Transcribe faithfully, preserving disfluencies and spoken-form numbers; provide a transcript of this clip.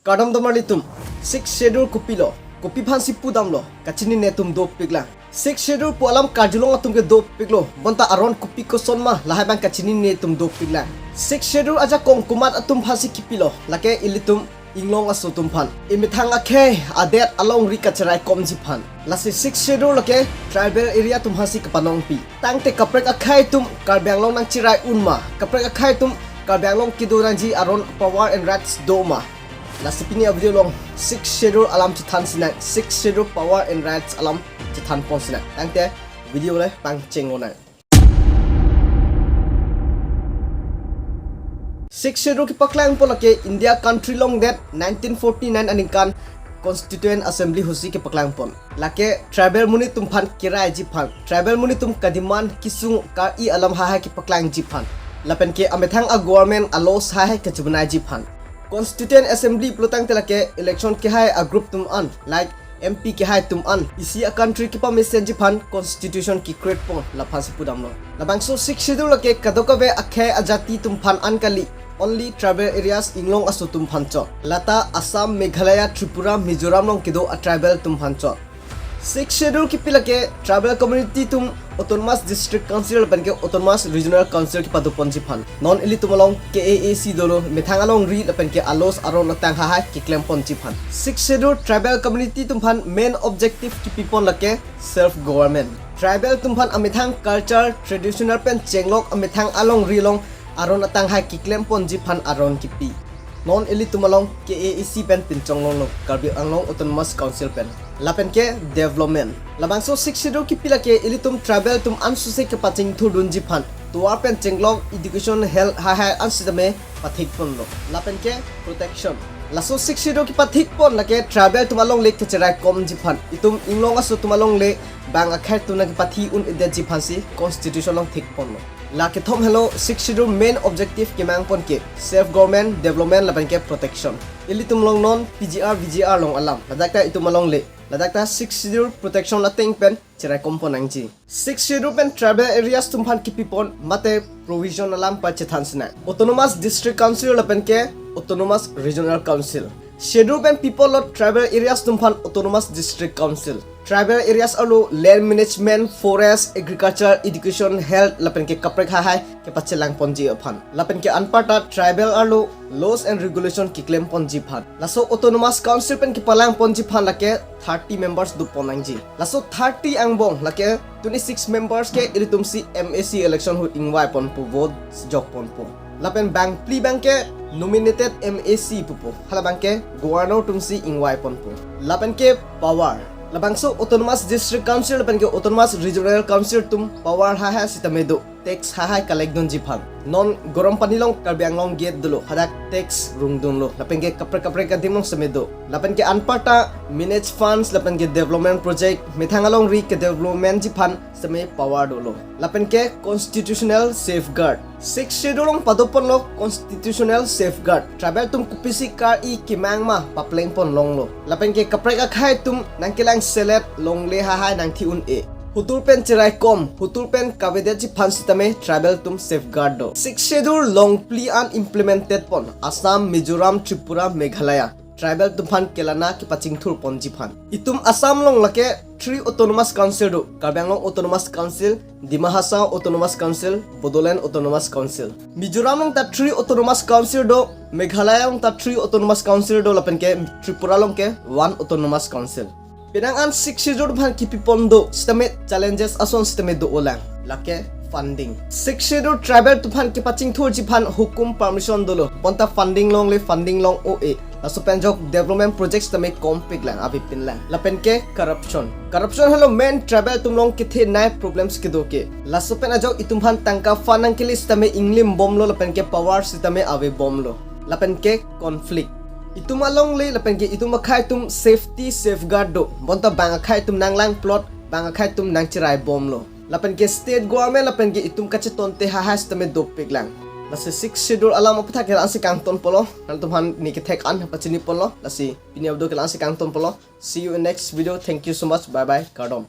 Kardom damrali atum, Sixth Schedule kopilo, kopi aphansi pudamlo, kachinine atum dopiklang. Sixth Schedule pu alam karjulong atum ke dopiklo, bonta aron kopi koson ma lahai abang kachinine atum dopiklang. Sixth Schedule ajakong komat atum aphansi kipilo, lake ilitum inglong aso atum aphan. Emethang akhei adet alongri kacheraikomji aphan. Lasi Sixth Schedule lake tribal area atum aphansi kapanongpi. Tangte kaprek akhei atum Karbi Anglong nangcherai un ma, kaprek akhei atum Karbi Anglong kedo nangji aron power and rights do ma. Lasi pini avideo along Sixth Schedule alam chethan sinang, Sixth Schedule power and rights alam chethanpon sinang. Tangte video le pangchenglonang. Sixth Schedule kepaklangpon lake India country along det nineteen forty-nine aningkan Constituent Assembly ahutsi kepaklangpon. Lake tribal monit atum aphan keraiji aphan, tribal monit atum kademand kesung kar-i alam hahai kepaklangji aphan, lapen ke amethang a-government a-laws hahai kachebenaiji aphan. Constituent Assembly pulo tangte lake election kehai a-group atum an, like M P kehai atum an, isi a-country kepamesenji aphan constitution ke-create pon, laphansi pudamlo. Labangso Sixth Schedule lake kadokave akhei ajati atum aphan an kali, only tribal areas inglong aso atum aphan chot. Lata Assam, Meghalaya, Tripura, Mizoram along kedo a-tribal atum aphan chot. Sixth Schedule kipi lake tribal community atum Autonomous District Council lapen ke Autonomous Regional Council kepadoponji aphan. Non ilitum along K A A C dolo, methang alongri lapen ke a-laws aron atang hahai keklemponji aphan. Sixth Schedule tribal community atum aphan main objective kipipon lake self government. Tribal atum aphan amethang culture, traditional pen chenglok amethang alongri along aron atang hahai keklemponji aphan aron kipi. Non ilitum along K A A C pen pinchonglonglo, Karbi Anglong Autonomous Council pen. Lapen ke development. Labangso Sixth Schedule kipi lake ilitum tribal atum ansose kepachingthurdunji aphan, tovar pen chenglok, education, health hahai ansitame pathikponlo. Lapen ke protection. Laso Sixth Schedule kepathikpon lake tribal atum alongle kacheraikomji aphan, itum inglong aso atum alongle bang akhei atum nangkepathi un-edetji aphansi constitution along thikponlo. La kethom helo Sixth Schedule main objective kemangpon ke self government, development lapen ke protection. Ilitum along non P G R, V G R along alam. Ladak ta itum alongle, ladak ta Sixth Schedule protection ateng pen cheraikompon nangji. Sixth Schedule pen tribal areas atum aphan kipipon mate provision alam pachethan sinang. Autonomous District Council lapen ke Autonomous Regional Council. Schedule pen piponlo tribal areas atum aphan Autonomous District Council. Tribal areas arlo land management, forest, agriculture, education, health lapen ke kaprek hahai kepachelangponji aphan. Lapen ke anparta tribal arlo laws and regulation keklemponji aphan. Laso Autonomous Council pen kepalangponji aphan lake thirty members dopon nangji. Laso thirty angbong lake twenty-six members ke ilitumsi M A C election ahut ingvaiponpo, vote jokponpo. Lapen bangphli abang ke nominated M A C pupo. Hala abang ke governor atumsi ingvaiponpo. Lapen ke power. Labangso Autonomous District Council lapen ke Autonomous Regional Council atum power hahai sitame do. Tax hahai collect dunji aphan. Non Garampani along Karbi Anglong Gate dolo, hadak tax rungdunlo. Lapen ke kaprek kaprek adim along sitame do. Lapen ke anparta manage funds lapen ke development project, methang alongri kedevelopmentji aphan sitame power dolo. Lapen ke constitutional safeguard. Sixth Schedule along padoponlo constitutional safeguard. Tribal atum kopisi kar-i kemang ma paplengpon longlo. Lapen ke kaprek akhei atum nangkelang selet longle hahai nangthi un-e. Hutur pen cheraikom, hutur pen kavedetji aphan sitame tribal atum safeguard do. Sixth Schedule longphli an implemented pon Assam, Mizoram, Tripura, Meghalaya. Tribal atum aphan kelana kepachingthurponji aphan. Itum Assam along lake three autonomous council do. Karbi Anglong Autonomous Council, Dima Hasao Autonomous Council, Bodoland Autonomous Council. Mizoram along ta three autonomous council do, Meghalaya along ta three autonomous council do, lapen ke Tripura along ke one autonomous council. Penang an Sixth Schedule atum aphan kipipon do sitame challenges ason sitame do-olang. Lake funding. Sixth Schedule tribal atum aphan kepachingthurji aphan hukum permission dolo. Bonta funding longle, funding long-o-e. Laso pen jok development projects tame kompiklang, avepinlang. Lapen ke corruption. Corruption helo main tribal atum along kethenei problems kedo ke. Laso pen ajok itum aphan tangka fund nangkele sitame inglimbomlo lapen ke power sitame avebomlo. Lapen ke conflict. Itum alongle lapen ke itum akhei atum safety safeguard do. Bonta bang akhei atum nanglang plot, bang akhei atum nangcheraibomlo. Lapen ke state government lapen ke itum kachetonte hahai sitame dopiklang. Lasi Sixth Schedule alam aputhak ke la-ansi kangtonpolo. Nangtum aphan ne kethek an pachiniponlo. Lasi pini avideo ke la-ansi kangtonpolo. See you in next video. Thank you so much. Bye bye. Kardom.